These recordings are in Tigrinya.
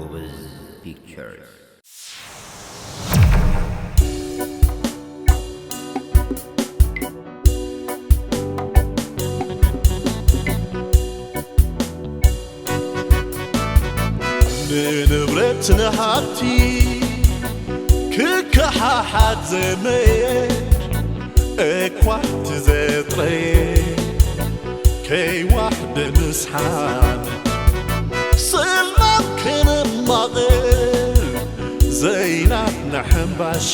Goes Pictures. ንንብረት ንሃብቲ ክከሓሓት ዘመድ እኳ ትዘጥረየ ከይዋሕደ ምስሓን ስልማም ክንማቕል ዘይናትና ሕምባሻ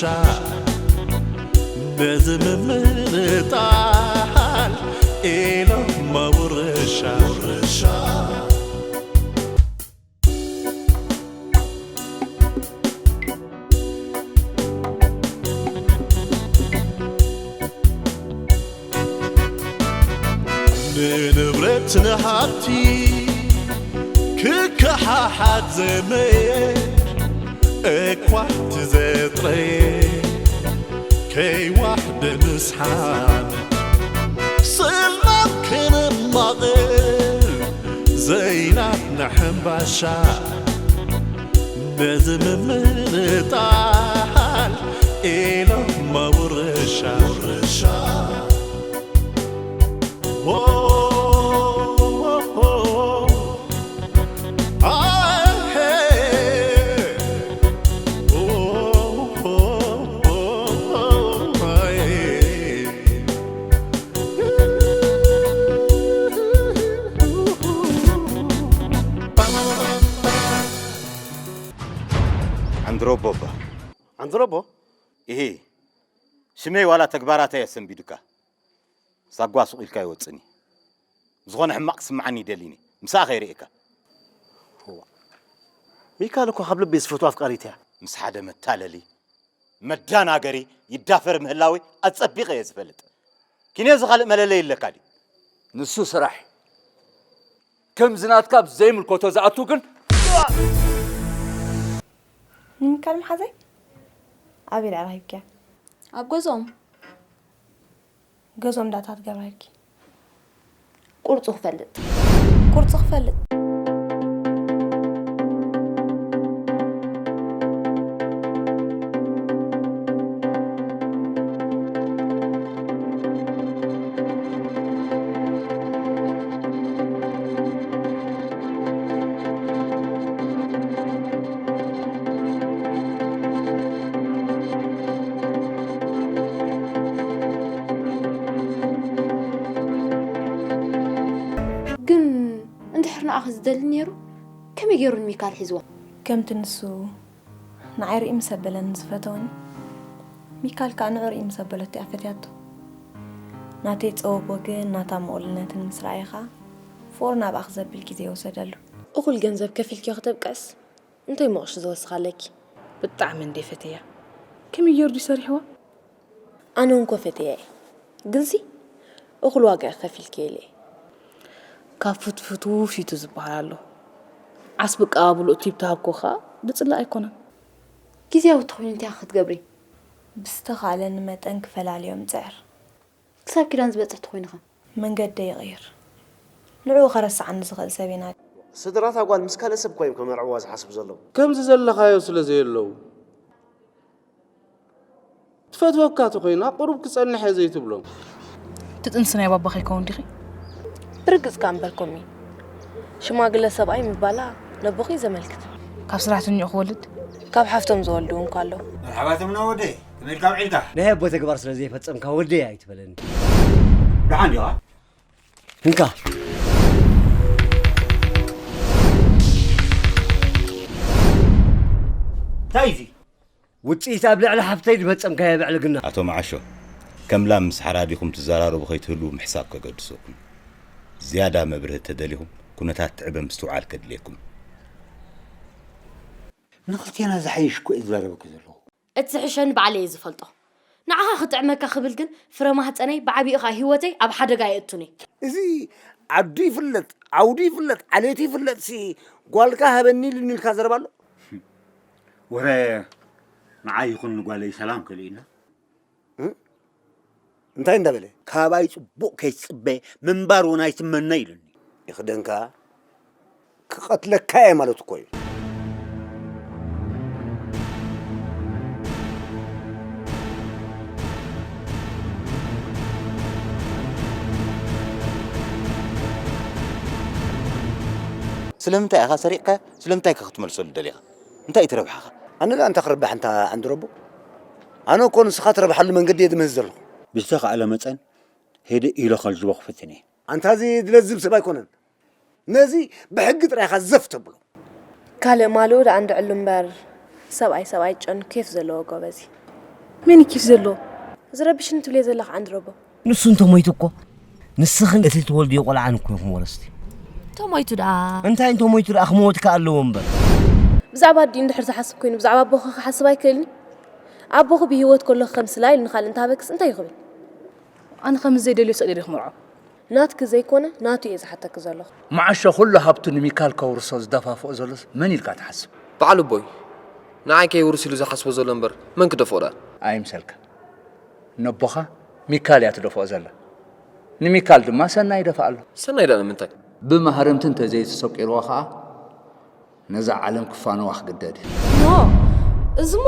ነዚ ምምንጣል ኢሎም መውረሻ ንንብረት ንሃብቲ ክከሓሓት ዘመድ እኳ ትዘጥረየ ከይዋሕደ ምስሓን ስልማም ክንማቕል ዘይናትና ሕምባሻ ነዚ ምምንጣል ኢሎም መውረሻ ዓንድሮቦ እባ። ዓንድሮቦ? ኢሂ፣ ሽመይ ዋላ ተግባራተይ ኣሰንቢዱካ። ሳጓ ሱቕ ኢልካ ኣይወጽእን እዩ። ዝኾነ ሕማቕ ክስምዓኒ ይደሊኒ። ምሳኣ ከይርእየካ። ሚካል እኮ ካብ ልቢ ዝፈትዋ ኣፍቃሪት እያ። ምስ ሓደ መታለሊ፣ መዳናገሪ ይዳፈር ምህላወይ ኣጸቢቐ እየ ዝፈልጥ። ኪንዮዚ ካልእ መለለይ ኣለካ ድዩ? ንሱ ስራሕ እዩ። ከምዚ ናትካ ኣብ ዘይምልከቶ ዝኣቱ ግን ንሚካል መሓዘይ ኣበይ ርኣ ረኺብክያ? ኣብ ገዝኦም። ገዝኦም ዳታ ትገብረልኪ? ቁርፁ ክፈልጥ። ቁርፁ ክፈልጥ። ግን እንድሕር ንዓኺ ዝደሊ ነይሩ ከመይ ገይሩ ንሚካል ሒዝዋ? ከምቲ ንሱ ንዓይ ርኢ ምስ ኣበለኒ ዝፈተወኒ፣ ሚካል ከኣ ንዑ ርኢ ምስ ኣበለቶ እያ ፈትያቶ። ናተይ ጸወጎ ግን ናታ ምቕሉልነትን ምስ ረኣየ ኸኣ ፍቑር ናብኣ ክዘብል ግዜ ይወሰደሉ። እኹል ገንዘብ ከፊልክዮ ክተብቅዕስ እንታይ እሞ ቅርሺ ዝወስኽ ኣለኪ? ብጣዕሚ እንድየ ፈትየያ። ከመይ ገይሩ ድዩ ሰሪሕዋ? ኣነ እውን እኮ ፈትየያ እየ። ግንሲ እኹል ዋጋ ኢኺ ከፊልክዮ ኢለ እየ። ካብ ፍትፍቱ ፊቱ ዝበሃል ኣሎ። ዓስቢ ኣቀባብልኡ ቲፕ ተሃብክዎ ከኣ ዝጽላእ ኣይኮነን። ግዝያዊ ተኾይኑ እንታይ ኢኺ ክትገብሪ? ብዝተኻእለኒ መጠን ክፈላልዮም እጽዕር። ክሳብ ኪዳን ዝበጽሕ ተኾይኑ ኸ? መንገደይ ይቕይር። ንዕኡ ከረስዓኒ ዝኽእል ሰብ የናዲ። ስድራ እታ ጓል ምስ ካልእ ሰብ እኳ እዮም ከመርዕውዋ ዝሓስቡ ዘለዉ። ከምዚ ዘለኻዮ ስለ ዘየለዉ። ትፈትወካ ተኾይና ቁሩብ ክጸንሕ እየ ዘይትብሎም። ትጥንሲ ናይ ባባ ከይከውን ዲኺ? ብርግጽ ከኣ እምበር ኮሚ። ሽማግለ ሰብኣይ ምባላ ነቦኺ እዩ ዘመልክት። ካብ ሰራሕተኛኡ ክወልድ? ካብ ሓፍቶም ዝወልዱ እውን እኳ ኣለዉ። መርሓባ ትምነ ወደይ፣ ከመይ ኢልካ ውዒልካ? ናይ ኣቦ ተግባር ስለ ዘይፈጸምካ ወደይ ኣይትበለኒ። ደሓን ዲኻ? እንካ። እንታይ እዚ? ውጽኢት ኣብ ልዕሊ ሓፍተይ ዝፈጸምካዮ ብዕልግና። ኣቶ መዓሾ፣ ከም ላም ምስ ሓራዲኹም ትዘራረቡ ከይትህልዉ ምሕሳብ ከገድሰኩም። ዝያዳ መብርሂ ተደሊኹም፣ ኩነታት ትዕበ ምስትውዓል ከድልየኩም። ንኽልቴና ዝሓይሽ እኮ እየ ዝዛረበኪ ዘለኹ። እቲ ዝሕሸኒ ባዕለይ እየ ዝፈልጦ። ንዓኻ ክጥዕመካ ክብል ግን ፍረ ማህጸነይ ብዓቢኡ ከኣ ህይወተይ ኣብ ሓደጋ የእቱኒ። እዚ ዓዱ ይፍለጥ ዓውዱ ይፍለጥ ዓሌቱ ይፍለጥሲ ጓልካ ሃበኒ ኢሉኒ ኢልካ ዘረባ ኣሎ? ወረ ንዓይ ይኹን ንጓለይ ሰላም ከሊእና። እንታይ እንዳበለ? ካባይ ጽቡቕ ከይትጽበ ምንባር እውን ኣይትመነ ኢሉኒ። ይኽደንካ ክቐትለካ እየ ማለት እኮ እዩ። ስለምንታይ ኢኻ ሰሪቕካዮ? ስለምንታይ ከ ክትመልሰሉ ደሊኻ? እንታይ እዩ እቲ ረብሓኻ? ኣነ ደኣ እንታይ ክርባሕ እንታ ዓንዲ ረቦ? ኣነ እኮ ንስኻ ትረብሓሉ መንገዲ እየ ዝምህዝ ዘለኹ። ብዝተኻእለ መጠን ህድእ ኢለ ከልዝቦ ክፍትን እየ። ኣንታ እዚ ዝለዝብ ሰብ ኣይኮነን። ነዚ ብሕጊ ጥራይ ኢኻ ዘፍ ተብሎ። ካልእ ማልኡ ደኣ እንድዕሉ እምበር፣ ሰብኣይ ሰብኣይ ጨኑ ኬፍ ዘለዎ ጎበዝ እዩ። መን እዩ ኬፍ ዘለዎ? ዝረብሽኒ ትብልዮ ዘለኺ ዓንዲ ረቦ? ንሱ እንተሞይቱ እኮ ንስኽን እቲ ትወልድዮ ቆልዓን እኮ ኢኹም ወረስቲ። እንተሞይቱ ደኣ? እንታይ እንተሞይቱ ደኣ ክመወት ከ ኣለዎ እምበር። ብዛዕባ ኣዲኡ እንድሕር ዝሓስብ ኮይኑ ብዛዕባ ኣቦኺ ክሓስብ ኣይክእልን? ኣቦኺ ብህይወት ከሎ ከምስላ ኢሉ ንኻልእ እንተሃበክስ እንታይ እዩ ክብል? ኣነ ከም ዘይደልዮ ስቕ ኢለ ዲኹ መርዖ? ናትኪ ዘይኮነ ናቱ እየ ዝሓተኪ ዘለኹ። መዓሾ ኩሉ ሃብቱ ንሚካል ከውርሶ ዝደፋፍኦ ዘሎስ መን ኢልካ ትሓስብ? በዓል ኣቦይ፣ ንዓይ ከይውርስ ኢሉ ዝሓስቦ ዘሎ እምበር መን ክደፍኦ ደኣ? ኣይምሰልካ። ነቦኻ ሚካል እያ ትደፍኦ ዘላ። ንሚካል ድማ ሰናይ ይደፍኣ ኣሎ። ሰናይ ደኣ ንምንታይ? ብማህረምቲ እንተዘይተሰቂርዎ ኸኣ ነዛ ዓለም ክፋነዋ ክግደድ እዩ። ኖ፣ እዚሞ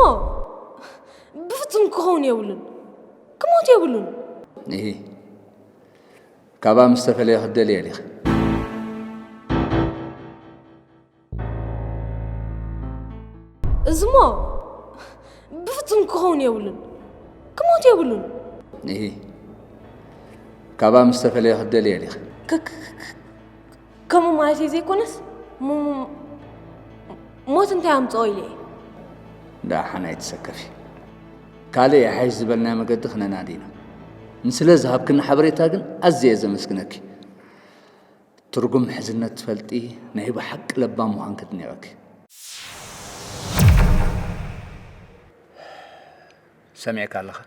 ብፍጹም ክኸውን የብሉን። ክሞት የብሉን። እሂ፣ ካብኣ ምስ ተፈለየ ክትደልየ ዲኺ? እዚሞ ብፍጹም ክኸውን የብሉን። ክሞት የብሉን። እሂ፣ ካብኣ ምስ ተፈለየ ክትደልየ ዲኺ? ክ-፣ ክ-፣ ክ-፣ ከምኡ ማለተይ ዘይኮነስ፣ ሞ-፣ ሞ-፣ ሞት እንታይ ኣምጽኦ ኢለ እየ። ደሓን ኣይትሰከፊ። ካልእ ይሓይሽ ዝበልናዮ መገዲ ክነናዲ ኢና። ንስለ ዝሃብክኒ ሓበሬታ ግን ኣዝየ እየ ዘመስግነኪ። ትርጉም ምሕዝነት ትፈልጢ ናይ ብሓቂ ለባም ምዃንኪ ኣድኒቐኪ። ሰሚዕካ ኣለኻ?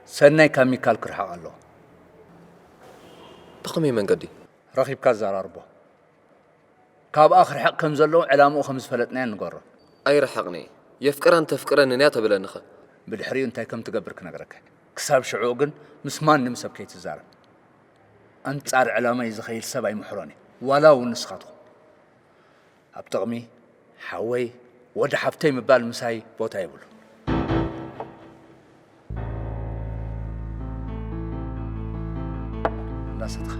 ሰናይ ካብ ሚካል ክርሕቕ ኣለዎ። ብኸመይ መንገዲ? ረኺብካ ኣዘራርቦ። ካብኣ ክርሕቕ ከም ዘለዎ ዕላምኡ ከም ዝፈለጥናዮ ንገሮ። ኣይርሕቕን እየ። የፍቅራን ተፍቅረንን እያ ተብለኒኸ? ብድሕሪኡ እንታይ ከም ትገብር ክነግረካ። ክሳብ ሽዑ ግን ምስ ማንም ሰብ ከይትዛረብ። ኣንጻር ዕላማይ ዝኸይድ ሰብ ኣይምሕሮን እየ። ዋላ እውን ንስኻትኩም። ኣብ ጥቕሚ ሓወይ ወዲ ሓፍተይ ምባል ምሳይ ቦታ የብሉን። እንዳሰትኻ።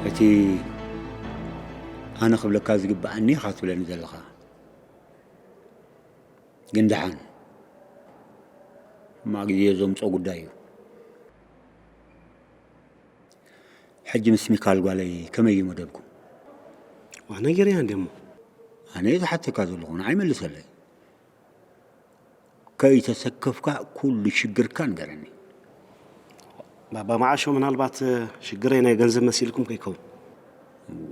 እቲ ኣነ ክብለካ ዝግብኣኒ ኢኻ ትብለኒ ዘለኻ። ግን ደሓን፣ ሕማቕ ግዜ ዘምጾ ጉዳይ እዩ። ሕጂ ምስ ሚካል ጓለይ ከመይ እዩ መደብኩም? ዋ፣ ነጊረያ እንድየ እሞ። ኣነ እየ ዝሓተካ ዘለኹ፣ ንዓይ መልሰለይ። ከይተሰከፍካ ኩሉ ሽግርካ ንገረኒ። ባባ መዓሾ፣ ምናልባት ሽግረይ ናይ ገንዘብ መሲልኩም ከይከውን።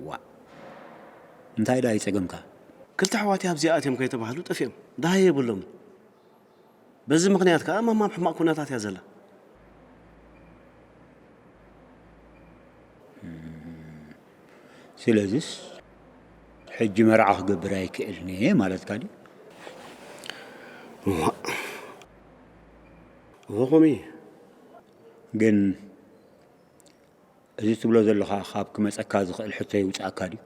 ዋእ፣ እንታይ ደኣ እዩ ጸገምካ? ክልተ ኣሕዋተይ ኣብዚኣ ኣትዮም ከይተባህሉ ጠፊኦም፣ ደሃይ የብሎምን። በዚ ምኽንያት ከኣ ማማ ኣብ ሕማቕ ኩነታት እያ ዘላ። ስለዚስ ሕጂ መርዓ ክገብር ኣይክእልን እየ ማለትካ ድዩ? እዋ። እወ፣ ከምኡ እዩ። ግን እዚ ትብሎ ዘለኻ ካብ ክመጸካ ዝኽእል ሕቶ የውጽኣካ ድዩ?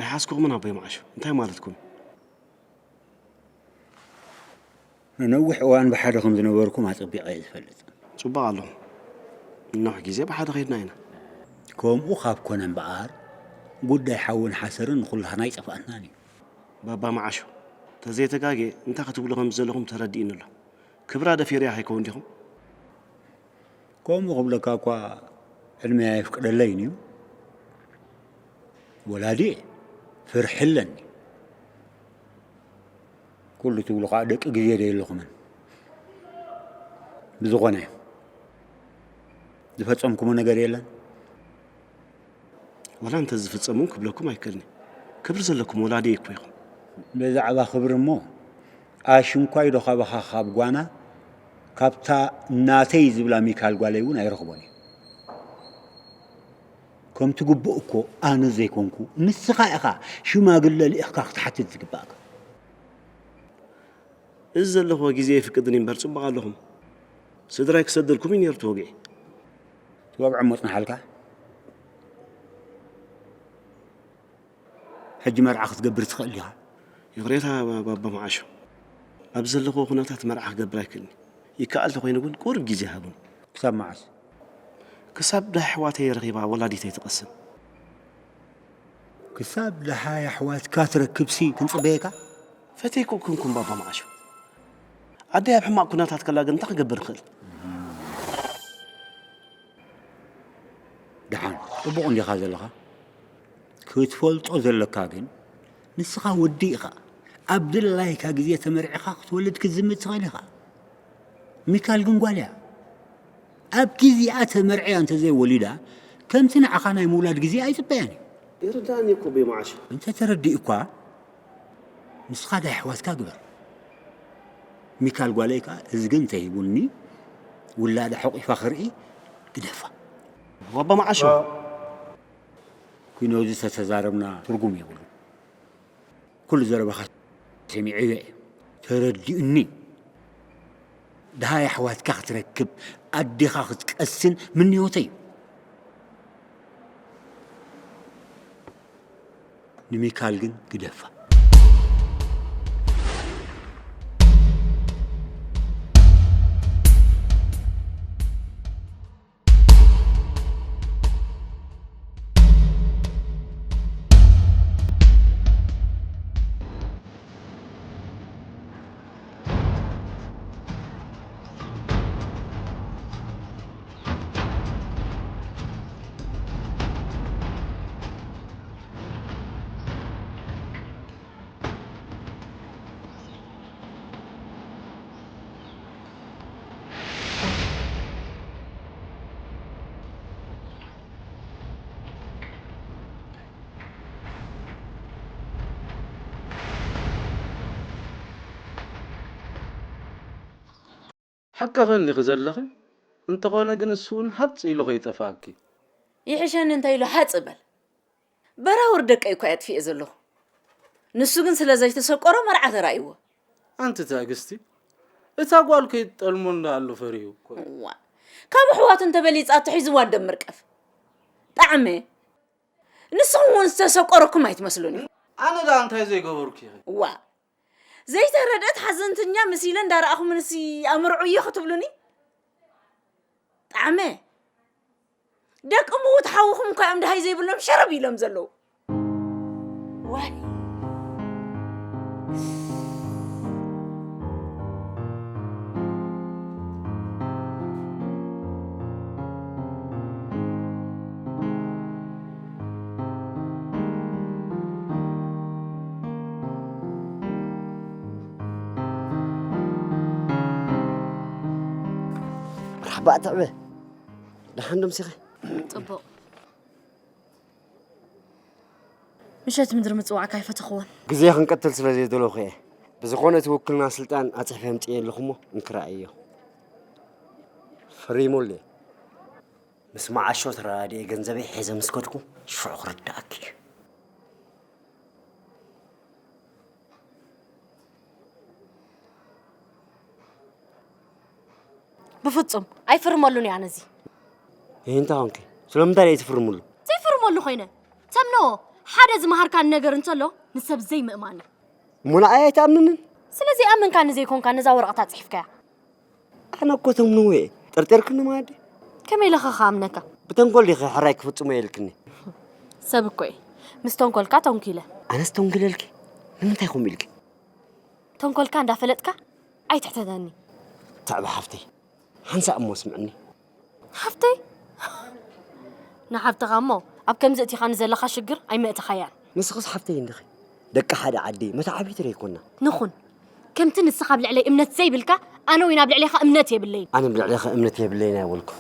ኣይሓዝኩኹምን ኣቦይ መዓሾ፣ እንታይ ማለትኩም? ንነዊሕ እዋን ብሓደ ከም ዝነበርኩም ኣጸቢቐ እየ ዝፈልጥ። ጽቡቕ ኣለኹም። ነዊሕ ግዜ ብሓደ ኸይድና ኢና። ከምኡ ካብ ኮነ እምበኣር፣ ጉዳይ ሓውን ሓሰርን ንኹላህና ኣይጠፍኣናን እዩ። ባባ መዓሾ፣ ተዘይተጋግየ እንታይ ክትብሉ ከም ዘለኹም ተረዲእኒ ኣሎ። ክብራ ደፊረያ ከይከውን ዲኹም? ከምኡ ክብለካ እኳ ዕድመይ ኣየፍቅደለይን እዩ። ወላዲ እየ፣ ፍርሒ ኣለኒ። ኩሉ ትብሉ ኸዓ ደቂ ግዜ ዶ የለኹምን? ብዝኾነ፣ ዝፈጸምኩሞ ነገር የለን? ዋላ እንተ ዝፍጸም እውን ክብለኩም ኣይክእልን እየ። ክብሪ ዘለኩም ወላዲ እኮ ኢኹም። ብዛዕባ ክብሪ እሞ፣ ኣሽንኳይ ዶ ካባኻ ካብ ጓና፣ ካብታ ናተይ ዝብላ ሚካል ጓለይ እውን ኣይረኽቦን እየ። ከምቲ ግቡእ እኮ ኣነ ዘይኮንኩ፣ ንስኻ ኢኻ ሽማግለ ልኢኽካ ክትሓትት ዝግባእካ። እዚ ዘለኹዎ ግዜ ኣይፍቅድን እዩ እምበር፣ ጽቡቕ ኣለኹም። ስድራይ ክሰደልኩም እዩ ነይሩ ተወግዒ። ትወግዖ እሞ ጽንሓልካ። ሕጂ መርዓ ክትገብር ትኽእል ኢኻ። ይቕሬታ ባባ መዓሾ፣ ኣብ ዘለኹዎ ኩነታት መርዓ ክገብር ኣይክእልን። ይከኣል ተኾይኑ ግን ቁሩብ ግዜ ሃቡኒ። ክሳብ መዓስ? ክሳብ ደሃይ ኣሕዋተይ ረኺባ ወላዲተይ ትቐስን። ክሳብ ደሃይ ኣሕዋትካ ትረክብሲ ክንጽበየካ? ፈተይኩ ኩንኩም ባባ መዓሾ። ኣደይ ኣብ ሕማቕ ኩነታት ከላ ግን እንታይ ክገብር እኽእል? ደሓን ጽቡቕ እንዲኻ ዘለኻ። ክትፈልጦ ዘለካ ግን ንስኻ ወዲ ኢኻ። ኣብ ድላይካ ግዜ ተመርዒኻ ክትወልድ ክትዝምት ትኽእል ኢኻ። ሚካል ግን ጓል እያ። ኣብ ግዜኣ ተመርዕያ እንተዘይወሊዳ ከምቲ ንዓኻ ናይ ምውላድ ግዜ ኣይጽበያን እዩ። ይርዳእኒ እኮ ቤ መዓሾ። እንተተረዲኡ እኳ ንስኻ ዳይ ኣሕዋትካ ግበር። ሚካል ጓለይ ከኣ እዝጊ እንተሂቡኒ ውላዳ ሑቂፋ ክርኢ ግደፋ። ዋባ መዓሾ። ኩኖ እዚ ተተዛረብና ትርጉም የብሉ። ኩሉ ዘረባኻ ሰሚዐዮ እየ። ተረዲኡኒ። ደሃይ ኣሕዋትካ ክትረክብ ኣዴኻ ክትቀስን ምንዮተይ እዩ። ንሚካል ግን ግደፋ። ሓቅኽን ኢኺ ዘለኺ፣ እንተኾነ ግን እሱ እውን ሃጽ ኢሉ ከይጠፍኣኪ። ይሕሸኒ እንታይ ኢሉ ሃጽ በል። በራውር ደቀይ እኳ እየ ኣጥፊኤ ዘለኹ። ንሱ ግን ስለ ዘይተሰቆሮ መርዓ ተራእይዎ። ኣንቲ ትዕግስቲ፣ እታ ጓል ከይትጠልሞ እንዳኣሉ ፈሪሁ እኮ እዩ። እዋ፣ ካብ ኣሕዋቱ እንተበሊጻቶ ሒዝዋ እንደምርቀፍ። ጣዕመ፣ ንስኹም እውን ዝተሰቆረኩም ኣይትመስሉን እዩ። ኣነ ደኣ እንታይ ዘይገበርኩ ኢኺ? እዋ፣ ዘይተረደት ሓዘንተኛ መሲለ እንዳረኣኹምንሲ ኣምርዑ እዮ ክትብሉኒ? ጣዕመ፣ ደቂ ምዉት ሓውኹም እኳ እዮም ደሃይ ዘይብሎም ሸረብ ኢሎም ዘለዉ። ዋይ። መርሓባ ኣቲ ዕበ፣ ደሓን ዶ ምሲኺ? ጽቡቕ። ምሸት ምድሪ ምጽዋዕካ ኣይፈተኽዎን። ግዜ ክንቀትል ስለ ዘይደለኹ እየ። ብዝኾነ እቲ ውክልና ስልጣን ኣጽሒፈ ኣምጽኤ ኣለኹ እሞ እንክርኣዮ። ፈሪሞለይ። ምስ መዓሾ ተረዳዲኤ ገንዘበይ ሒዘ ምስ ከድኩ ሽዑ ክርድኣኪ እዩ። ብፍጹም ኣይፍርመሉን እየ ኣነ እዚ። ይህ እንታይ ኾንኪ? ስለምንታይ ደኣ ትፍርምሉ? ዘይፍርመሉ ኮይነ ተምኖ ሓደ ዝመሃርካኒ ነገር እንተሎ ንሰብ ዘይምእማን እዩ። እሞ ንዓይ ኣይትኣምንንን? ስለ ዘይኣመንካኒ ዘይኮንካ ነዛ ወረቐት ኣጽሒፍካያ። ኣነ እኮ ተምንዎ እየ። ጠርጢርክኒ ማለት ድዩ? ከመይ ኢለ ኸ ክኣምነካ? ብተንኮል ዲኺ ሕራይ ክፍጽሞ ኢልክኒ? ሰብ እኮ እየ። ምስ ተንኮልካ ተንኪለ። ኣነስ ተንኪለልኪ? ንምንታይ ከምኡ ኢልኪ? ተንኮልካ እንዳፈለጥካ ኣይትሕተተኒ። ትዕበ ሓፍተይ፣ ሓንሳእ እሞ ስምዕኒ። ሓፍተይ? ንሓፍትኻ እሞ ኣብ ከምዚ እቲኻ ንዘለኻ ሽግር ኣይመእተኻያን። ንስኽስ ሓፍተይ እንዲኺ። ደቂ ሓደ ዓዲ መተዓብይቲ ዶ ኣይኮና? ንኹን። ከምቲ ንስኻ ኣብ ልዕለይ እምነት ዘይብልካ፣ ኣነ እውን ኣብ ልዕሌኻ እምነት የብለይን። ኣነ ኣብ ልዕሌኻ እምነት የብለይን ኣይበልኩን።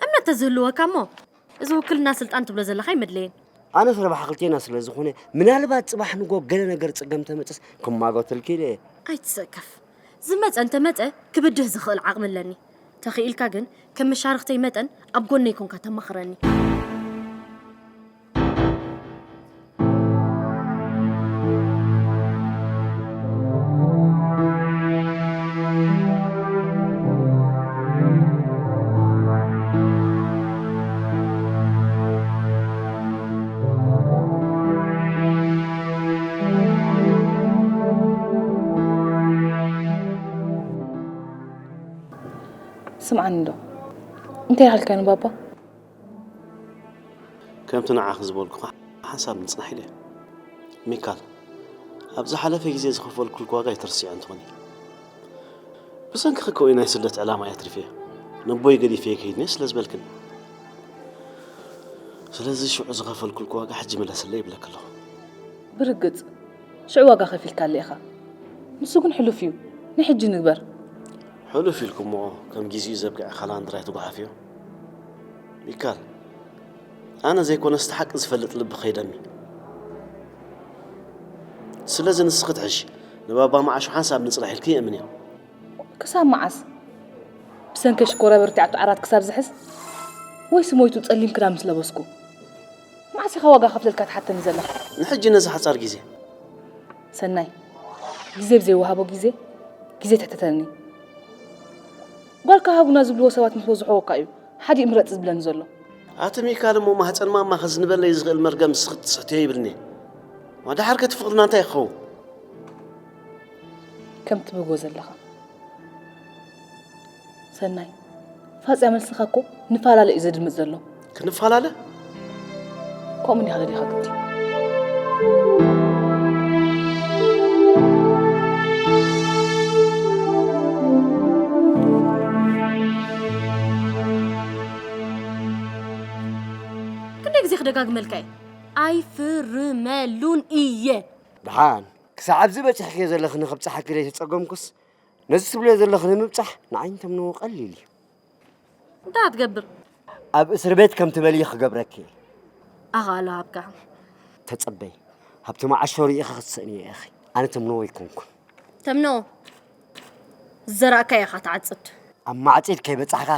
እምነት ተዝህልወካ እሞ፣ እዚ ውክልና ስልጣን ትብሎ ዘለኻ ኣይመድለየን። ኣነስ ረብሓ ክልቴና ስለ ዝኾነ፣ ምናልባት ጽባሕ ንጎ ገለ ነገር ጽገም ተመጽስ ክማጎተልኪ ኢለ እየ። ኣይትሰከፍ። ዝመጸ እንተመጸ ክብድህ ዝኽእል ዓቕሚ ኣለኒ። ተኽኢልካ ግን ከም መሻርኽተይ መጠን ኣብ ጎነይ ኮንካ ተማኽረኒ። ስምዓኒ እንዶ፣ እንታይ ኢልካ ንባባ? ከምቲ ንዓኺ ዝበልኩኻ ሓንሳብ ምጽናሕ ኢለ። ሚካል፣ ኣብ ዝሓለፈ ግዜ ዝኸፈልኩልኪ ዋጋ ኣይትርስዕዮ እንትኾኒ። ብሰንክኺ እኮ እዩ ናይ ስደት ዕላማ ኣትሪፈዮ። ነቦይ ገዲፈዮ ከይድኒ ስለ ዝበልክኒ። ስለዚ ሽዑ ዝኸፈልኩልኪ ዋጋ ሕጂ ምለስለይ ይብለኪ ኣለኹ። ብርግጽ፣ ሽዑ ዋጋ ከፊልካለ ኢኻ። ንሱ ግን ሕሉፍ እዩ። ንሕጂ ንግበር። ሕሉፍ ኢልኩሞ ከም ግዜኡ ዘብቅዐ ካላንድር ኣይትጓሓፍዮ። ሚካል፣ ኣነ ዘይኮነስ እቲ ሓቂ ዝፈልጥ ልቢ ከይደሚ። ስለዚ ንስኺ ትሕሺ፣ ንባባ መዓሾ ሓንሳብ ንጽናሕ ኢልኪ የእምንዮ። ክሳብ መዓስ? ብሰንከይ ሽኮር ኣበርቲዓቱ ዓራት ክሳብ ዝሕዝ? ወይስ ሞይቱ ጸሊም ክዳን ምስ ለበስኩ? መዓስ ኢኻ ዋጋ ከፍለልካ ትሓተኒ ዘለኻ? ንሕጂ ነዚ ሓጻር ግዜ። ሰናይ፣ ግዜ ብዘይወሃቦ ግዜ፣ ግዜ ትሕተተኒ። ጓልካ ሃቡና ዝብልዎ ሰባት ምስ በዝሖ እኳ እዩ ሓዲኡ ምረጽ ዝብለኒ ዘሎ። ኣቲ ሚካል እሞ ማህጸን ማማ ከዝንበለይ ዝኽእል መርገም ንስኺ ትስሕትዮ ይብልኒ። ዋ፣ ደሓር ከ እቲ ፍቕርና እንታይ ክኸውን? ከም ትብልዎ ዘለኻ። ሰናይ፣ ፋጽያ መልስኻ እኮ ንፈላለ እዩ ዘድምጽ ዘሎ። ክንፈላለ? ከምኡ እንዲኻ ደሊኻ ግዲ። ክንደይ ግዜ ክደጋግመልካ እየ? ኣይፍርመሉን እየ። ደሓን፣ ክሳዕ ኣብዚ በጺሕክዮ ዘለኺ ንኽብጽሓኪ ዘይተጸገምኩስ፣ ነዚ ትብልዮ ዘለኺ ንምብጻሕ ንዓይ እንተምንዎ ቀሊል እዩ። እንታይ ክትገብር? ኣብ እስር ቤት ከም ትበልዪ ክገብረኪ እየ። ኣኻሎ ሃብካ። ተጸበይ፣ ሃብቲ መዓሾ ርኢኺ ክትስእንዮ ኢኺ። ኣነ ተምንዎ ኣይኮንኩን። ተምንዎ? ዝዘራእካዮ ኢኻ ትዓጽድ። ኣብ ማዕጺድ ከይበጻሕካ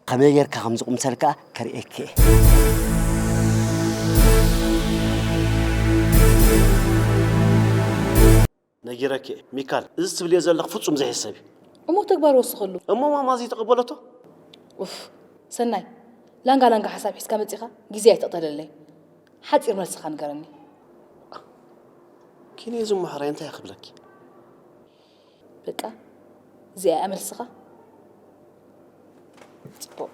ከመይ ጌርካ ከም ዝቕምሰልካ ከርእየኪ እየ። ነጊረኪ እየ ሚካል፣ እዚ ትብልዮ ዘለኺ ፍጹም ዘይሕሰብ እዩ። እሞ ተግባር ወስኸሉ። እሞ ማማ ዘይተቐበለቶ? ኡፍ፣ ሰናይ፣ ላንጋ ላንጋ ሓሳብ ሒዝካ መጺኻ ግዜ ኣይተቕተለለይ። ሓጺር መልስኻ ንገረኒ። ኪኔ ዝምሕራይ እንታይ ክብለኪ? በቃ፣ እዚኣ እያ መልስኻ? ጽቡቕ።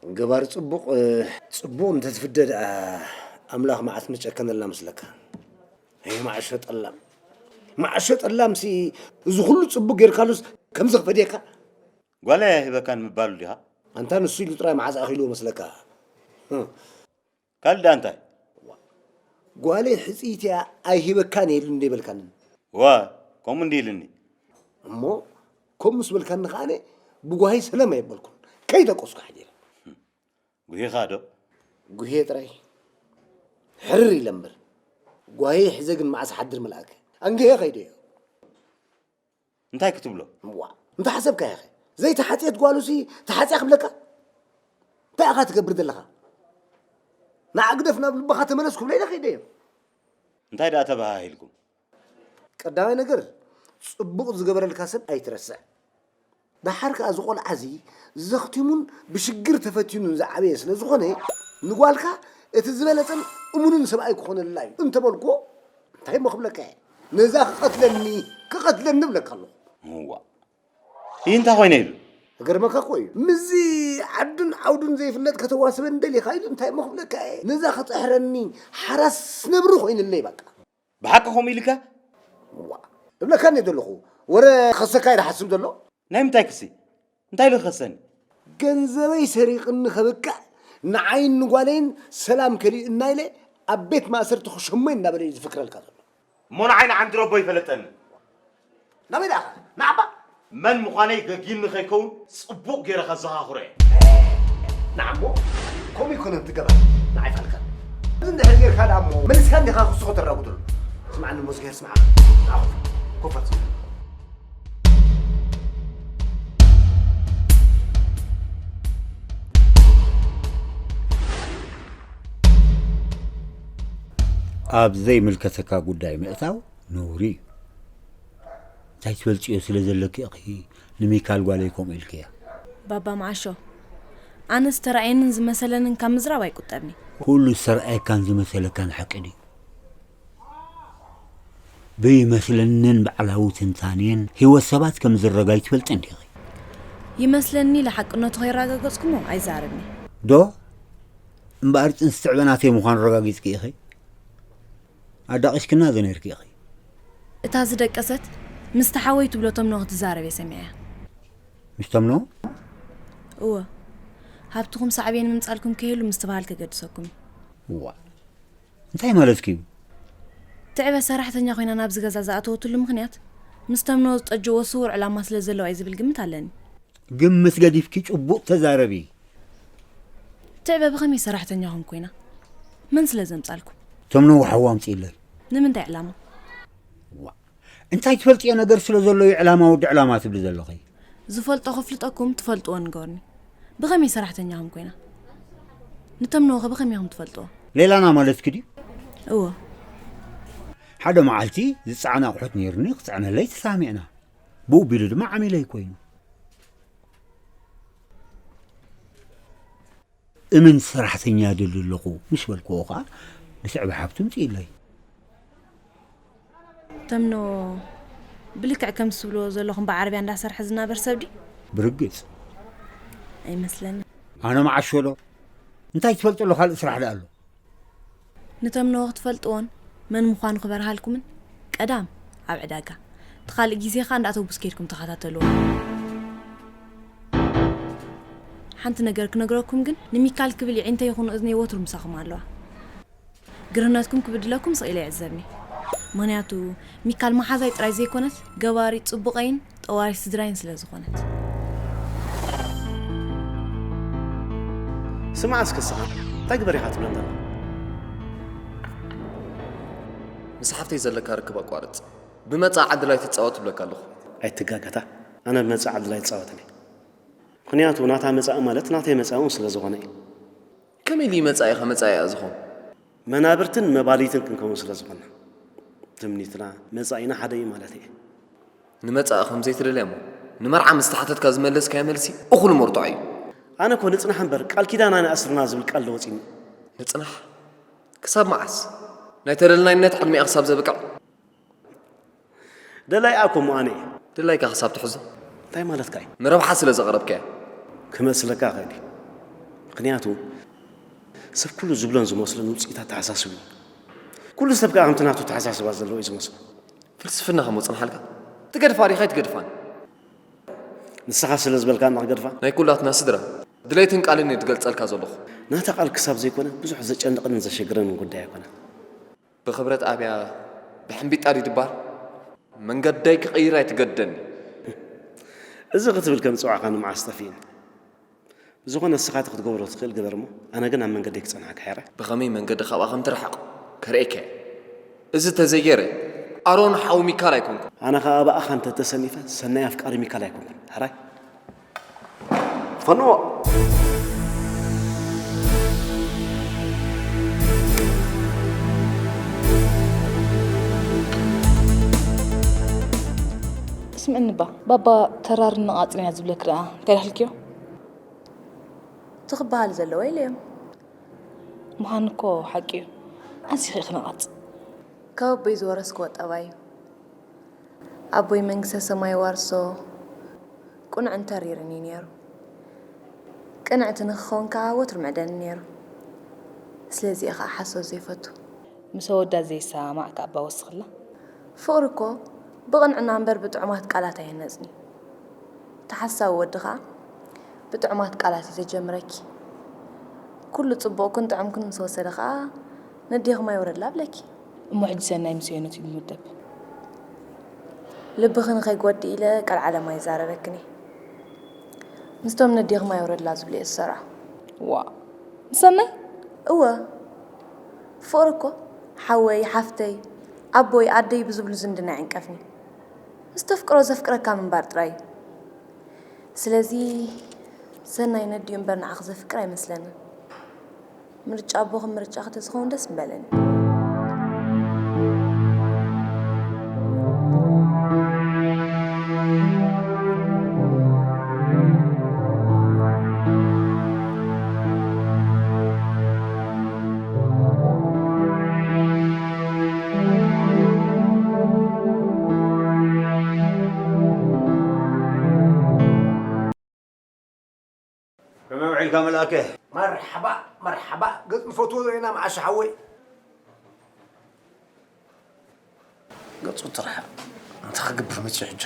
ገባር ጽቡቕ፣ እ፣ ጽቡቕ እንተትፍደ ደኣ ኣምላኽ መዓስ ምጨከነልና መስለካ? ኣይ፣ መዓሾ ጠላም። መዓሾ ጠላምሲ፣ እዚ ኩሉ ጽቡቕ ጌርካሉስ ከምዚ ክፈድየካ? ጓለይ ኣይህበካን ምባሉ ዲኻ? ኣንታ ንሱ ኢሉ ጥራይ መዓዝ ኣኺልዎ መስለካ? እ። ካልእ ደኣ እንታይ? ጓለይ ሕጽይቲ እያ ኣይህበካን እየ ኢሉ እንደ ይበልካንን። ዋ፣ ከምኡ እንዲ ኢልኒ። እሞ፣ ከምኡ ምስ በልካኒ ከኣነ ብጓሂ ሰላም ኣየበልኩን። ከይደቀስኩ ሓዲረ። ጉሂኻ ዶ? ጉሂየ ጥራይ። ሕርር ኢለ እምበር። ጓሂ ሒዘ ግን መዓስ ሓድር ምልኣከ። ኣንጊሀ ከይደዮ። እንታይ ክትብሎ? እዋ፣ እንተ ሓሰብካዮ ኸ? ዘይተሓጽየት ጓሉሲ ተሓጽያ ክብለካ? እንታይ ኢኻ ትገብር ዘለኻ? ንዓ ግደፍ ናብ ልብኻ ተመለስ ክብሎ ኢለ ከይደዮ። እንታይ ደኣ ተበሃሂልኩም? ቀዳማይ ነገር፣ ጽቡቕ ዝገበረልካ ሰብ ኣይትረስዕ። ደሓር ከኣ እዚ ቆልዓ እዚ ዘኽቲሙን ብሽግር ተፈቲኑን ዝዓበየ ስለ ዝኾነ፣ ንጓልካ እቲ ዝበለጸን እሙንን ሰብኣይ ክኾነላ እዩ እንተበልኩዎ፣ እንታይ እሞ ክብለካ እየ? ነዛ ክቐትለኒ፣ ክቐትለኒ እብለካ ኣለኹ። እዋ። ይህ እንታይ ኮይነ ኢሉ? ክገርመካ እኮ እዩ። ምስዚ ዓዱን ዓውዱን ዘይፍለጥ ከተዋስበኒ ደሊኻ ኢሉ እንታይ እሞ ክብለካ እየ? ነዛ ክጥሕረኒ ሓራስ ነብሪ ኮይንለይ በቃ። ብሓቂ ከምኡ ኢልካ? እዋ፣ እብለካ እንደ ዘለኹ፣ ወረ ክኸሰካ እዩ ዝሓስብ ዘሎ? ናይ ምንታይ ክሲ? እንታይ ኢሉ ክኸሰኒ? ገንዘበይ ሰሪቕኒ ከብቅዕ፣ ንዓይን ንጓለይን ሰላም ከሊኡና ኢለ ኣብ ቤት ማእሰርቲ ክሸሞይ እናበለ እዩ ዝፍክረልካ ዘሎ። እሞ ንዓይ ንዓንድረቦ ይፈለጠኒ። ናበይ ደኣ? ንዓባ? መን ምዃነይ ገጊኒ ከይከውን ጽቡቕ ገይረ ከዘኻኽሮ እየ። ንዓሞ፣ ከምኡ ይኮነን ትገባር። ንዓይ ፋልካ። እዚ እንድሕር ጌርካ ደኣ እሞ፣ መሊስካ እንዲኻ ክስኾ ተራጉድሉ። ስምዓኒ እሞ፣ ዝገር ስምዓ። ንዓ ኮፍ፣ ኮፍ በል። ኣብ ዘይምልከተካ ጉዳይ ምእታው ነውሪ እዩ። እንታይ ትበልጽዮ ስለ ዘለኪ ኢኺ ንሚካል ጓለይ ከምኡ ኢልክያ? ባባ መዓሾ፣ ኣነ ዝተራእየንን ዝመሰለንን ካብ ምዝራብ ኣይቁጠብኒ። ኩሉ ዝተራእየካን ዝመሰለካን ሓቂ ድዩ? ብይመስለንን ባዕላዊ ትንታኔን ህይወት ሰባት ከም ዝረጋይ ትፈልጢ እንዲኺ። ይመስለኒ ኢለ ሓቅነቱ ከይረጋገጽኩሞ ኣይዛረብኒ። ዶ? እምበኣር ጽንሲ ትዕበ ናተይ ምዃኑ ረጋጊጽኪ ኢኺ። ኣዳቒስክና ዘነርኪ ኢኺ። እታ ዝደቀሰት ምስቲ ሓወይ ትብሎ ተምኖ ክትዛረብ እየ ሰሚዐያ። ምስ ተምኖ? እወ። ሃብትኹም ሳዕቤን ምምጻልኩም ከይህሉ ምስትብሃል ከገድሰኩም እዩ። እዋ። እንታይ ማለትኪ እዩ? ትዕበ ሰራሕተኛ ኮይና ናብዚ ገዛ ዝኣተወትሉ ምኽንያት፣ ምስ ተምኖ ዝጠጀዎ ስውር ዕላማ ስለ ዘለዋ እዩ ዝብል ግምት ኣለኒ። ግምት ገዲፍኪ ጭቡጥ ተዛረቢ። ትዕበ ብኸመይ ሰራሕተኛኹም ኮይና? መን ስለ ዘምጻልኩም? ተምኖ ሓዋ ኣምጺእለን። ንምንታይ ዕላማ? ዋ፣ እንታይ ትፈልጥዮ ነገር ስለ ዘሎ እዩ ዕላማ ወዲ ዕላማ ትብሊ ዘለኺ? ዝፈልጦ ከፍልጠኩም ትፈልጥዎ ንገሩኒ። ብኸመይ ሰራሕተኛኹም ኮይና? ንተምኖ ኸ ብኸመይ ኢኹም ትፈልጥዎ? ሌላና ማለትኪ ድዩ? እወ። ሓደ መዓልቲ ዝጸዓን ኣቑሑት ነይሩኒ፣ ክጽዕነለይ ተሳሚዕና። ብኡ ቢሉ ድማ ዓሚለይ ኮይኑ። እምን ሰራሕተኛ ደሊ ኣለኹ ምስ በልክዎ ኸኣ ንስዕቢ ሓብቱ ምጽኢለይ። ተምኖ ብልክዕ ከም ትብልዎ ዘለኹም ብዓረብያ እንዳሰርሐ ዝናበር ሰብ ድዩ? ብርግጽ። ኣይመስለኒ። ኣነ መዓሾ ዶ? እንታይ ትፈልጥሉ ካልእ ስራሕ ደኣ ኣሎ? ንተምኖ ክትፈልጥዎን መን ምዃኑ ክበርሃልኩምን ቀዳም ኣብ ዕዳጋ፣ እቲ ካልእ ግዜ ኸኣ እንዳ ኣውቶቡስ ኬድኩም ተኸታተልዎ። ሓንቲ ነገር ክነግረኩም ግን፣ ንሚካል ክብል የዒንተይ ይኹን እዝነይ ወትሩ ምሳኹም ኣለዋ። ግርህነትኩም ክብድለኩም ስቕ ኢለ ይዕዘብኒ። ምኽንያቱ ሚካል መሓዛይ ጥራይ ዘይኮነት፣ ገባሪ ጽቡቐይን ጠዋሪ ስድራይን ስለ ዝኾነት። ስማዕ እስከ ስኻ እንታይ ግበር ኢኻ ትብለን ዘሎ? ምስ ሓፍተይ ዘለካ ርክብ ኣቋርጽ። ብመጻኢ ዓድላ ኣይትጻወት እብለካ ኣለኹ። ኣይትጋገታ። ኣነ ብመጻኢ ዓድላ ኣይጻወትን እየ። ምኽንያቱ ናታ መጻኢ ማለት ናተይ መጻኢ እውን ስለ ዝኾነ እዩ። ከመይ ኢሉ መጻኢኻ መጻኢኣ ዝኾን? መናብርትን መባልይትን ክንከውን ስለ ዝኾንና ትምኒትና መጻኢና ሓደ እዩ ማለት እየ። ንመጻኢ ከም ዘይትደልያ እሞ ንመርዓ ምስ ተሓተትካ ዝመለስካዮ መልሲ እኹል መርትዖ እዩ። ኣነ እኮ ንጽናሕ እምበር ቃል ኪዳና ንኣስርና ዝብል ቃል ዶ ወጺኒ? ንጽናሕ? ክሳብ መዓስ? ናይ ተደልናይነት ዕድሚኣ ክሳብ ዘብቅዕ? ደላይ ኣኮ እሞ ኣነ እየ። ደላይካ ክሳብ ትሕዞ? እንታይ ማለትካ እዩ? ንረብሓ ስለ ዘቕረብካያ። ክመስለካ ይኽእል እዩ። ምኽንያቱ ሰብ ኩሉ ዝብሎን ዝመስሎን ውፅኢት ኣተሓሳስቡ እዩ። ኩሉ ሰብ ከዓ ከምቲ ናቱ ኣተሓሳስባ ዘለዎ እዩ ዝመስሎ። ፍልስፍና ከም ወፅንሓልካ ትገድፋ ዲኻ ኣይትገድፋን? ንስኻ ስለ ዝበልካ እና ክገድፋ። ናይ ኩላትና ስድራ ድሌትን ቃልን እየ ዝገልፀልካ ዘለኹ። ናታ ቃል ክሳብ ዘይኮነ ብዙሕ ዘጨንቕንን ዘሸግረንን ጉዳይ ኣይኮነን። ብኽብረት ኣብያ ብሕምቢጣ ድዩ ድባል መንገደይ ክቕይር ኣይትገደኒ። እዚ ክትብል ከም ፅዋዕኻ ንመዓስ ጠፊእኒ። ብዝኾነ ንስኻ እቲ ክትገብሮ ትኽእል ግበር እሞ ኣነ ግን ኣብ መንገደይ ክፀንሓካ ሕራይ። ብኸመይ መንገዲ ካብኣ ከም ትርሕቕ ከርእየካ እየ። እዚ ተዘይገይረ ኣሮን ሓው ሚካል ኣይኮንኩን። ኣነ ኸኣ ብኣኻ እንተተሰኒፈ ሰናይ ኣፍቃሪ ሚካል ኣይኮንኩን። ሕራይ። ፈንዎ። ስምዕኒ እባ ባባ ተራርን ነቓጽን እያ ዝብለኪ ደኣ እንታይ ኢልክዮ? እቲ ክበሃል ዘለዎ ኢለዮም። ምዃኑ እኮ ሓቂ እዩ። ኣዚኺ ኢኺ ነቓጽ። ካብ ኣቦይ ዝወረስክዎ ጠባይ እዩ። ኣቦይ መንግስተ ሰማይ ይዋርሶ ቅኑዕን ተሪርን እዩ ነይሩ። ቅንዕቲ ንክኸውን ከዓ ወትሩ ምዕደኒ ነይሩ። ስለዚ እየ ከዓ ሓሶት ዘይፈቱ። ምስ ኣወዳት ዘይሰማማዕ ከኣ እባ ወስኽላ። ፍቕሪ እኮ ብቕንዕና እምበር ብጥዑማት ቃላት ኣይህነጽን እዩ። እቲ ሓሳዊ ወዲ ከኣ ብጥዑማት ቃላት እዩ ዘጀምረኪ። ኩሉ ጽቡቕክን ጥዑምክን ምስ ወሰደ ከኣ ነዴኹም ኣይውረድላ እብለኪ። እሞ ሕጂ ሰናይ ምስ ሄኖት እዩ ዝምደብ። ልብኺ ንኸይጎድእ ኢለ ቀልዓለም ኣይዛረበክን እየ። ምስቶም ነዴኹም ኣይውረድላ ዝብሉ እየ ዝሰርዖ። ዋእ ንሰናይ? እወ ፍቕሪ እኮ ሓወይ ሓፍተይ ኣቦይ ኣደይ ብዝብሉ ዝምድና ኣይዕንቀፍን እዩ። ምስ ተፍቅሮ ዘፍቅረካ ምንባር ጥራይ እዩ። ስለዚ ሰናይ ነዲኡ እምበር ንዓኺ ዘፍቅር ኣይመስለንን። ምርጫ ኣቦኺ ምርጫኺ ተዝኸውን ደስ ምበለኒ። ከመይ ውዒልካ መልኣከ? መርሓባ፣ መርሓባ። ገጽ ንፈትዎ ኢና መዓሻ ሓወይ። ገጹ ትርሓቕ። እንታይ ክገብር መጺኡ ሕጂ?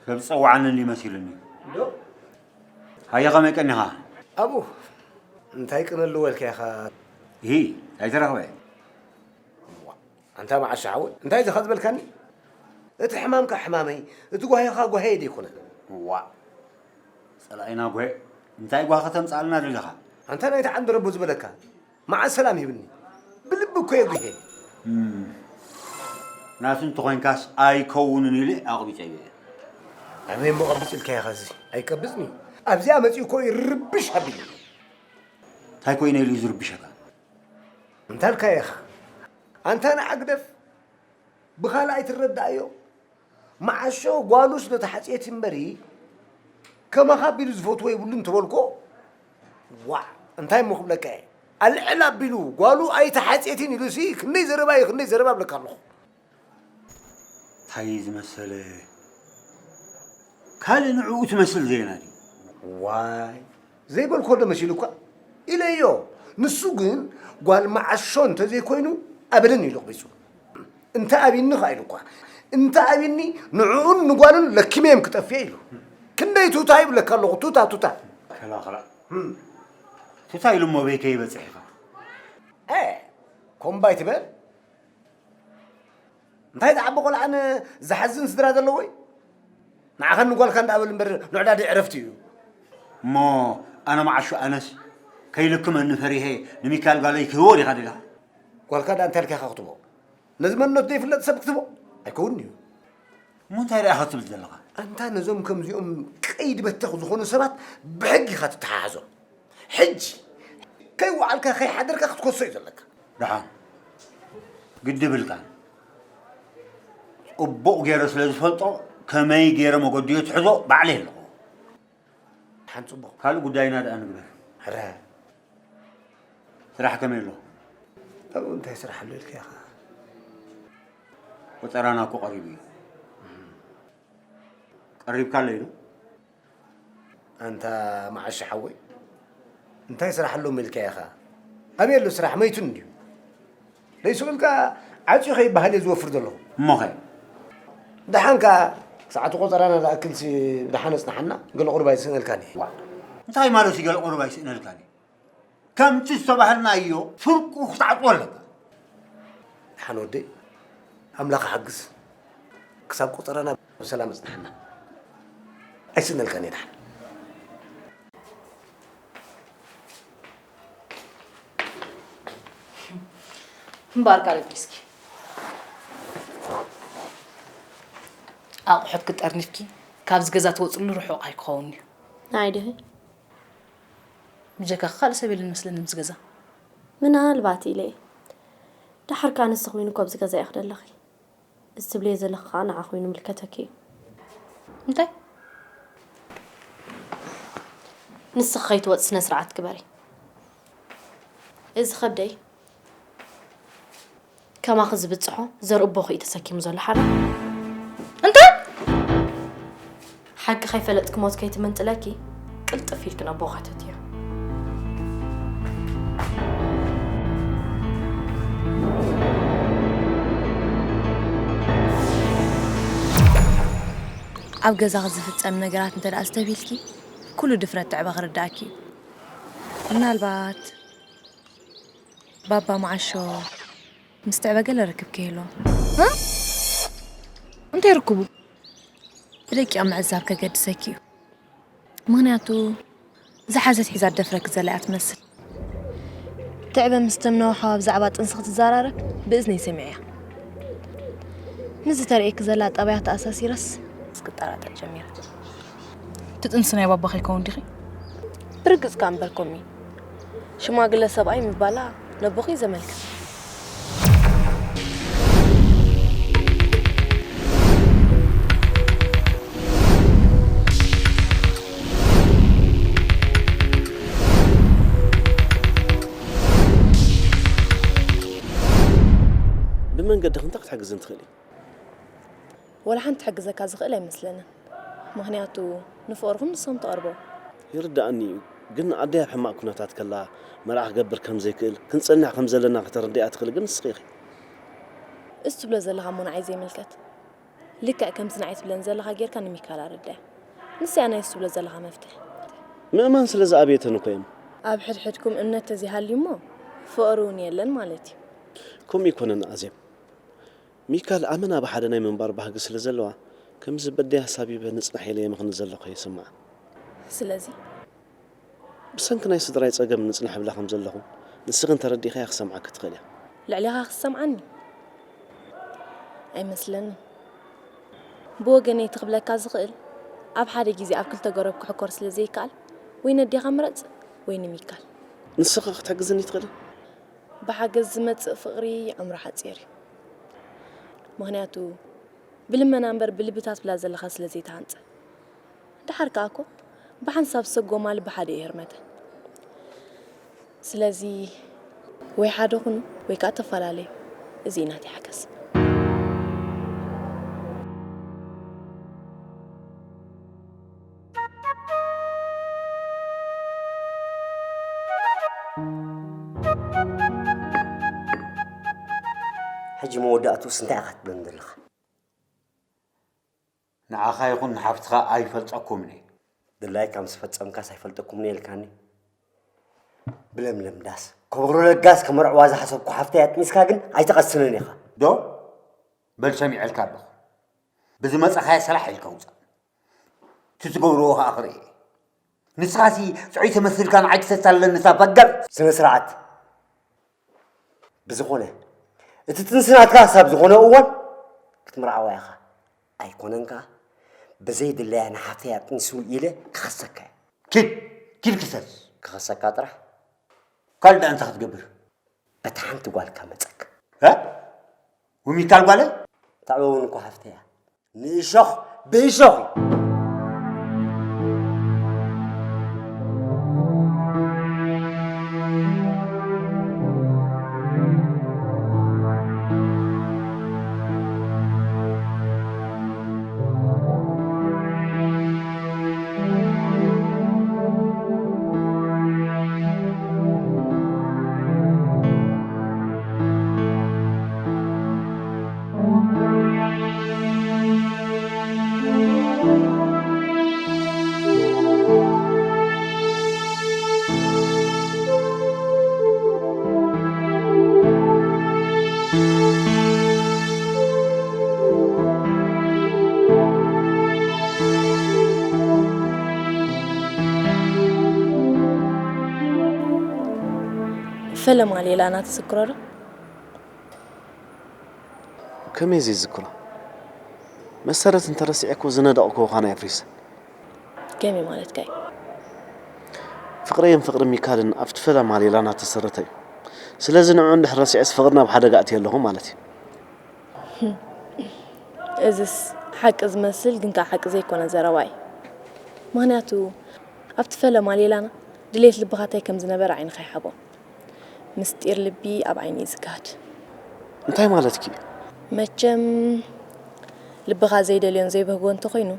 ሰብ ዝጸውዓኒ እንዲ መሲሉኒ። ዶ? ሃየ፣ ከመይ ቀኒኻ? ኣብኡ፣ እንታይ ቅነ ኣለዎ ኢልካ ኢኻ? ይሂ፣ ኣይተረኽበ። ኣንታ መዓሻ ሓወይ፣ እንታይ ኢኻ ዝበልካኒ? እቲ ሕማምካ ሕማመይ፣ እቲ ጓሂኻ ጓሂየ ደይኮነ? ዋእ፣ ጸላኢና ጓሂ፣ እንታይ ጓሂ ከተምጽኣልና ደሊኻ? ኣንታ ናይቲ ዓንደረቦ ዝበለካ፣ መዓስ ሰላም ሂብኒ? ብልቢ እኮ እየ ጒሄ። እም፣ ናቱ እንተኾይንካስ ኣይከውንን ኢለ ኣቕቢጸዮ እየ። ኣበይ እሞ ቀብጽ ኢልካዮ ኸዚ? ኣይቀብጽን እዩ። ኣብዚኣ መጺኡ እኮ ይርብሽ ኣቢሉ። እንታይ ኮይነ ኢሉ እዩ ዝርብሸካ? እንታይ ኢልካዮ ኢኻ? ኣንታ ንዓ ግደፍ። ብኻልእ ኣይትረዳእዮ። መዓሾ ጓሉ ስለ ተሓጽየት እምበሪ፣ ከማኻ ኣቢሉ ዝፈትዎ የብሉን እንተበልኮ፣ ዋዕ፣ እንታይ እሞ ክብለካ እየ? ኣልዕል ኣቢሉ ጓሉ ኣይተሓጽየትን ኢሉሲ፣ ክንደይ ዘረባ እዩ፣ ክንደይ ዘረባ እብለካ ኣለኹ። እንታይ ዝመሰለ ካልእ ንዕኡ ትመስል ዜና ድዩ? ዋይ፣ ዘይበልኮ ዶ መሲሉኳ? ኢለዮ። ንሱ ግን ጓል መዓሾ እንተዘይኮይኑ፣ ኣበደን ኢሉ ኣቕቢጹ። እንተ ኣብይኒ ኸኣ ኢሉኳ። እንተ ኣብይኒ፣ ንዕኡን ንጓሉን ለኪመዮም ክጠፍእ ኢሉ። ክንደይ ቱታ ይብለካ ኣለኹ፣ ቱታ፣ ቱታ። ከላኸላ። እም። ቱታ ኢሉ እሞ በይ ከይበጽሕ ኢኻ? እ፣ ኮምባይ ትበል? እንታይ ዝዓቢ ቆልዓን ዝሓዝን ስድራ ዘለዎይ? ንዓኻን ንጓልካ እንዳኣበል እምበር ንዕዳዲ ዕረፍቲ እዩ። እሞ ኣነ መዓሾ ኣነስ ከይልክመኒ ፈሪሄ ንሚካኤል ጓለይ ክህቦ ዲኻ ደሊኻ? ጓልካ ደኣ እንታይ ኢልካ ኢኻ ክትቦ? ነዚ መንነቱ ዘይፍለጥ ሰብ ክትቦ? ኣይከውንን እዩ። እሞ እንታይ ደኣ ኢኻ ትብል ዘለኻ? ኣንታ ነዞም ከምዚኦም ቀይዲ በተኽ ዝኾኑ ሰባት ብሕጊ ኢኻ ትተሓሓዞም። ሕጂ ከይወዓልካ ከይሓደርካ ክትከሶ እዩ ዘለካ። ደሓን ግዲ ብልካን። ጽቡቕ ገይረ ስለ ዝፈልጦ ከመይ ገይረ መገዲኡ ትሕዞ ባዕለይ ኣለኹ። ደሓን ጽቡቕ። ካልእ ጉዳይና ደኣ ንግበር። ሕረ። ስራሕ ከመይ ኣሎ? ኣብኡ እንታይ ስራሕ ኣሎ ኢልካ ኢኻ? ቆጸራና እኮ ቀሪቡ እዩ። ቀሪብካ ኣሎ ኢሉ? ኣንታ መዓሻ ሓወይ፣ እንታይ ስራሕ ኣሎ ኢልካ ኢኻ? ኣበይ ኣሎ ስራሕ? መይቱን እንድዩ። ደይ ስቕ ኢልካ ዓጽዩ ከይበሃል እየ ዝወፍር ዘለኹ። እሞኸ? ደሓን ከኣ ሰዓቱ ቆጸራና ዝኣክልሲ ደሓን ኣጽንሓና፣ ገለ ቁሩብ ኣይስእነልካን እየ። ዋእ፣ እንታይ ማለት እዩ ገለ ቁሩብ ኣይስእነልካን እየ? ከምቲ ዝተባህልናዮ ፍርቁ ክትዓጽዎ ኣለካ። ደሓን ወደይ፣ ኣምላኽ ሓግዝ። ክሳብ ቆጸራና ብሰላም ኣጽንሓና። ኣይስእነልካን እየ ደሓን። እምበኣር ካልእ እስኪ ኣቑሑት ክጠርኒፍኪ ካብዚ ገዛ ትወፅሉ ርሑቕ ኣይክኸውን እዩ። ናይ ድኺ? ብጀካ ካልእ ሰብ የለን መስለኒ ምስ ገዛ። ምናልባት ኢለ እየ። ደሓር ከኣ ንስኺ እውን እኮ ኣብዚ ገዛ ኢኺ ዘለኺ። እዚ ትብልዮ ዘለኺ ከኣ ንዓኺ እውን ይምልከተኪ እዩ። እንታይ? ንስኺ ከይትወፂ ስነ ስርዓት ግበሪ። እዚ ከብደይ ከማኺ ዝብጽሖ ዘርኢ ኣቦኺ እዩ ተሰኪሙ ዘሎ ሓራ። እንታይ? ሓቂ ከይፈለጥኪ ሞት ከይትምንጥለኪ ቅልጥፍ ኢልኪ ነቦ ከተትዮ። ኣብ ገዛኺ ዝፍጸም ነገራት እንተ ደኣ ኣስተብሂልኪ፣ ኩሉ ድፍረት ትዕበ ክርድኣኪ እዩ። ምናልባት ባባ መዓሾ ምስ ትዕበ ገለ ርክብ ከይህልዎ። እ? እንታይ ርክቡ? ብደቂቕ ምዕዛብ ከገድሰኪ እዩ። ምኽንያቱ ዝሓዘት ሒዛ ትደፍረኪ ዘላ እያ ትመስል። ትዕበ ምስ ተምነው ሓዋ ብዛዕባ ጥንሲ ክትዘራረብ ብእዝነይ ሰሚዐያ። ምስዚ ተርእየኪ ዘላ ጠባያ ተኣሳሲረስ ክጠራጠር ጀሚረ። ትጥንሲ ናይ ባባ ከይከውን ዲኺ? ብርግጽ ከኣ እምበር ኮሚ። ሽማግለ ሰብኣይ ምባላ ነቦኺ ዘመልክት። ብመንገድኺ እንታይ ክትሕግዝኒ ትኽእሊ? ወላ ሓንቲ ክሕግዘካ ዝኽእል ኣይመስለንን። ምኽንያቱ ንፍቕርኹም ንስኹም ትቐርቦ። ይርዳእኒ እዩ፣ ግን ኣደይ ኣብ ሕማቕ ኩነታት ከላ መርዓ ክገብር ከም ዘይክእል፣ ክንጸንሕ ከም ዘለና ከተረድእያ ትኽእል ግን ንስኺ ኢኺ። እሱ ትብሎ ዘለኻ እሞ ንዓይ ዘይምልከት። ልክዕ ከምቲ ንዓይ ትብለኒ ዘለኻ ጌርካ ንሚካል ኣረዳያ። ንሳ እያ ናይ እሱ ትብሎ ዘለኻ መፍትሒ። ምእማን ስለ ዝኣበየተን እኮ እዮም። ኣብ ሕድሕድኩም እምነት ተዘይሃልዩ እሞ ፍቕሪ እውን የለን ማለት እዩ። ከምኡ ኣይኮነን ኣዜብ። ሚካል ኣመና ብሓደ ናይ ምንባር ባህጊ ስለ ዘለዋ፣ ከምዚ በደይ ሃሳብ ሂበ ንጽናሕ ኢለ እየ ምኽኒ ዘለኹ ይስምዓ። ስለዚ ብሰንኪ ናይ ስድራይ ጸገም ንጽናሕ እብላ ከም ዘለኹ፣ ንስኺ እንተረዲእኻያ ክሰምዓኪ ትኽእል እያ። ልዕሌኻ ክሰምዓኒ ኣይመስለንን። ብወገነይ እቲ ክብለካ ዝኽእል፣ ኣብ ሓደ ግዜ ኣብ ክልተ ገረብ ክሕኮር ስለ ዘይከኣል፣ ወይ ነዴኻ ምረጽ ወይ ንሚካል። ንስኺ ኸ ክትሕግዝኒ ትኽእሊ? ብሓገዝ ዝመጽእ ፍቕሪ ዕምሩ ሓጺር እዩ። ምኽንያቱ ብልመና እምበር ብልቢ እታ ትብላ ዘለኻ ስለ ዘይተሃንጸ። ደሓር ከኣ እኮ ብሓንሳብ ዝሰጎማ ልቢ ሓደ እዩ ህርመተን። ስለዚ ወይ ሓደ ኩኑ ወይ ከኣ ተፈላለዩ። እዚ እዩ ናተይ ሓገዝ። ሕጂ መወዳእትኡስ እንታይ ኢኻ ትብለኒ ዘለኻ? ንዓኻ ይኹን ንሓፍትኻ ኣይፈልጠኩምን እየ። ድላይካ ምስ ፈጸምካስ ኣይፈልጠኩምን እየ ኢልካኒ። ብለምለም ዳስ ከበሮ ለጋስ ከመርዕዋ ዝሓሰብኩ ሓፍተይ ኣጥኒስካ ግን ኣይትቐስንን ኢኻ። ዶ? በል ሰሚዐልካ ኣለኹ። ብዝመጻኻዮ ሰላሕ ኢልካ ውጻእ። እቲ ትገብርዎ ኸኣ ክርኢ እየ። ንስኻሲ ጽዑይ ተመሲልካ ንዓይ ክሰሳለኒ እታ ፈገር። ስነ ስርዓት። ብዝኾነ እቲ ጥንሲ ናትካ ክሳብ ዝኾነ እዋን ክትምርዓዋ ኢኻ። ኣይኮነን ከኣ ብዘይድለያ ንሓፍተይ ኣጥኒሱ ኢለ ክኸሰካ እየ። ኪድ ኪድ ክሰስ። ክኸሰካ ጥራሕ። ካልእ ደኣ እንታይ ክትገብር? በታ ሓንቲ ጓልካ መጸክ። እ? ውሚካል ጓለይ? ታዕበ እውን እኮ ሓፍተይ እያ። ንእሾኽ ብእሾኽ እዩ። ፈለማ ሌላና ትዝክሮ ዶ? ከመይ ዘይዝክሮ? መሰረት እንተረሲዐ እኮ ዝነደቕክዎ ዃና የፍሪሰ። ከመይ ማለትካ እዩ? ፍቕረይን ፍቕሪ ሚካልን ኣብቲ ፈለማ ሌላና ተሰረተ እዩ። ስለዚ ንዑ እንድሕር ረሲዐስ ፍቕርና ኣብ ሓደጋ ኣእትየ ኣለኹ ማለት እዩ። እዝስ ሓቂ ዝመስል ግን ከዓ ሓቂ ዘይኮነ ዘረባ እዩ። ምኽንያቱ ኣብቲ ፈለማ ሌላና ድሌት ልብኻ እንታይ ከም ዝነበረ ዓይንኻ ይሓቦ። ምስጢር ልቢ ኣብ ዓይኒ እዩ ዝጋሃድ። እንታይ ማለትኪ እዩ? መቸም ልብኻ ዘይደልዮን ዘይብህጎ እንተኾይኑ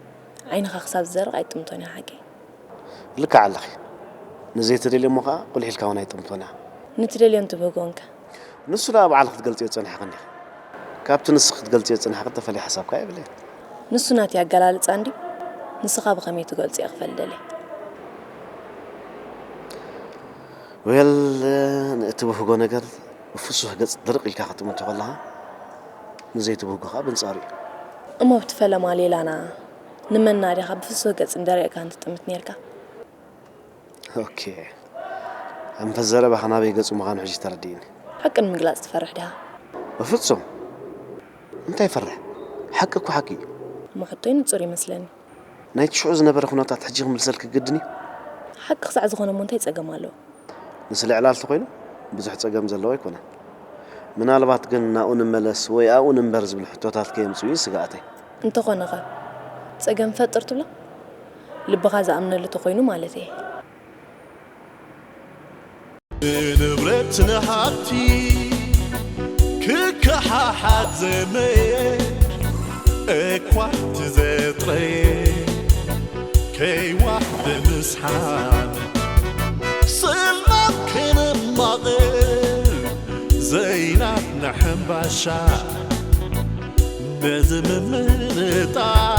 ዓይንኻ ክሳብ ዝደርቕ ኣይጥምቶን እያ ሓቂ። ልክዕ ኣለኺ። ንዘይትደልዮ እሞ ከዓ ቁልሕ ኢልካ እውን ኣይጥምቶን እያ። ንትደልዮን ትብህጎን ከ? ንሱ ደኣ ባዕልኺ ክትገልጽዮ ዝጸናሕኺ እንዲኺ። ካብቲ ንስኺ ክትገልጽዮ ዝጸናሕኺ እተፈልየ ሓሳብ ከኣ የብለይን። ንሱ ናተይ ኣገላልጻ እንድዩ። ንስኻ ብኸመይ ትገልጾ እየ ክፈልጥ ደልየ። ዌል ንእትብህጎ ነገር ብፍሱህ ገጽ ድርቕ ኢልካ ክትጥምቶ ከለኻ ንዘይትብህጎ ከኣ ብንጻሩ እዩ። እሞ ኣብቲ ፈለማ ሌላና ንመና ዲኻ ብፍሱህ ገጽ እንደረእካን ትጥምት ኔርካ? ኦኬ ኣንፈት ዘረባኻ ናበይ ገጹ ምዃኑ ሕጂ ተረዲእኒ። ሓቂ ንምግላጽ ትፈርሕ ዲኻ? በፍጹም እንታይ ይፈርሕ ሓቂ እኮ ሓቂ እዩ። እሞ ሕቶይ ንጹር ይመስለኒ። ናይቲ ሽዑ ዝነበረ ኩነታት ሕጂ ክምልሰልኪ ግድን እዩ። ሓቂ ክሳዕ ዝኾነ እሞ እንታይ ጸገም ኣለዎ? ንስለ ዕላል ተኾይኑ ብዙሕ ጸገም ዘለዎ ኣይኮነን። ምናልባት ግን ናብኡ ንመለስ ወይ ኣብኡ ንንበር ዝብሉ ሕቶታት ከየምጽኡ እዩ ስግኣተይ። እንተኾነኸ ጸገም ፈጥር ትብሎ? ልብኻ ዝኣምነሉ ተኾይኑ ማለተይ። ንንብረት ንሃብቲ ክከሓሓት ዘመየ እኳ ትዘጥረየ ከይዋሕደ ምስሓ በይናትና ሕምባሻ በዚ ምምርጣ